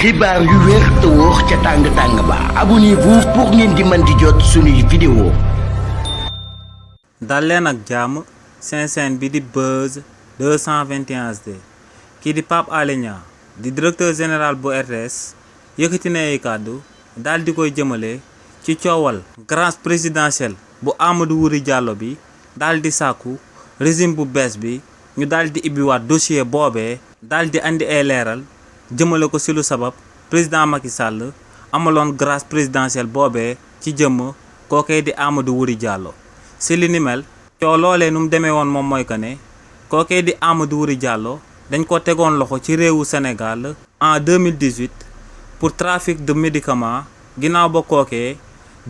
xibaar yu wér te wóor ca tàng-tàng ba abonnez-vous pour ngeen di mën di jot suñuy vidéo. dal leen ak jàmm seen bi di Buzz 221HD kii di Pape Alé Niang di directeur général bu RTS yëkkati na ay kàddu daal di koy jëmale ci coowal grâce présidentielle bu Amadou Wuri Diallo bi daal di sàkku régime bu bees bi ñu daal di ibbiwaat dossier boobee daal di andi ay leeral jëmale ko ci lu sabab président Macky Sall amaloon grâce présidentielle boobee ci jëmm kookee di Amadou Wuri Diallo ci li ni mel coow loolee nu mu demee woon moom mooy que ne kookee di Amadou Wuri Diallo dañ ko tegoon loxo ci réewu Sénégal en 2018 pour trafic de médicaments ginnaaw ba kookee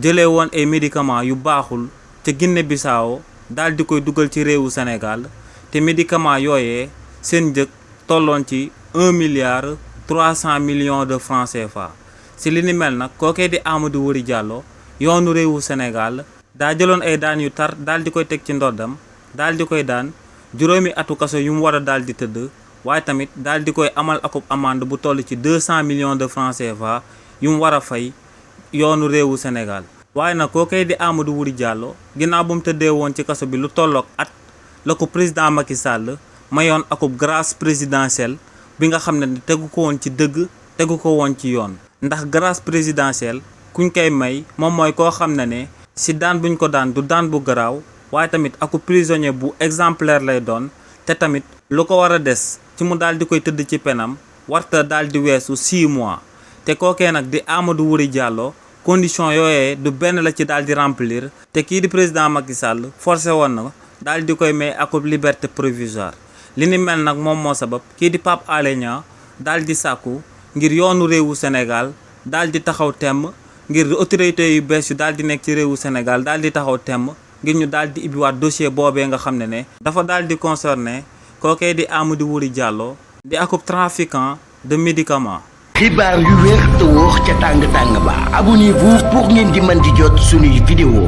jëlee woon ay médicaments yu baaxul ca Guinée Bissau daal di koy dugal ci réewu Sénégal te médicaments yooyee seen njëg tolloon ci 1,3 milliard de francs CFA ci li ni mel nag kookee di Amadou Wuri Diallo yoonu réewu Sénégal daa jëloon ay daan yu tar daal di koy teg ci ndoddam daal di koy daan juróomi atu kaso yu mu war a daal di tëdd waaye tamit daal di koy amal akub amende bu toll ci 200 millions de francs CFA yu mu war a fay yoonu réewu Sénégal. waaye nag kookee di Amadou Wuri Diallo ginnaaw bu mu tëddee woon ci kaso bi lu tolloog at la ko président Macky Sall mayoon akub grâce présidentielle bi nga xam ne tegu ko woon ci dëgg tegu ko woon ci yoon ndax grâce présidentielle kuñ koy may moom mooy koo xam ne si daan buñ ko daan du daan bu garaaw waaye tamit akub prisonnier bu exemplaire lay doon te tamit lu ko war a des ci mu daal di koy tëdd ci penam warta daal di weesu 6 mois te kookee nag di Amadou Wuri Diallo condition yooyee du benn la ci daal di remplir te kii di président Macky Sall forcé woon na daal di koy may akub liberté provisoire li ni mel nag moom moo sabab kii di Pape Alé Niang daal di sàkku ngir yoonu réewu Sénégal daal di taxaw temm ngir autorité yu bees yu daal di nekk ci réewu Sénégal daal di taxaw temm ngir ñu daal di ibbiwaat dossier boobee nga xam ne dafa daal di concerné kookee di Amadou Wuri Diallo di akub trafiquant de médicaments. xibaar yu wér te wóor ca tàng-tàng ba abonnez-vous pour ngeen di mën di jot suñuy vidéo.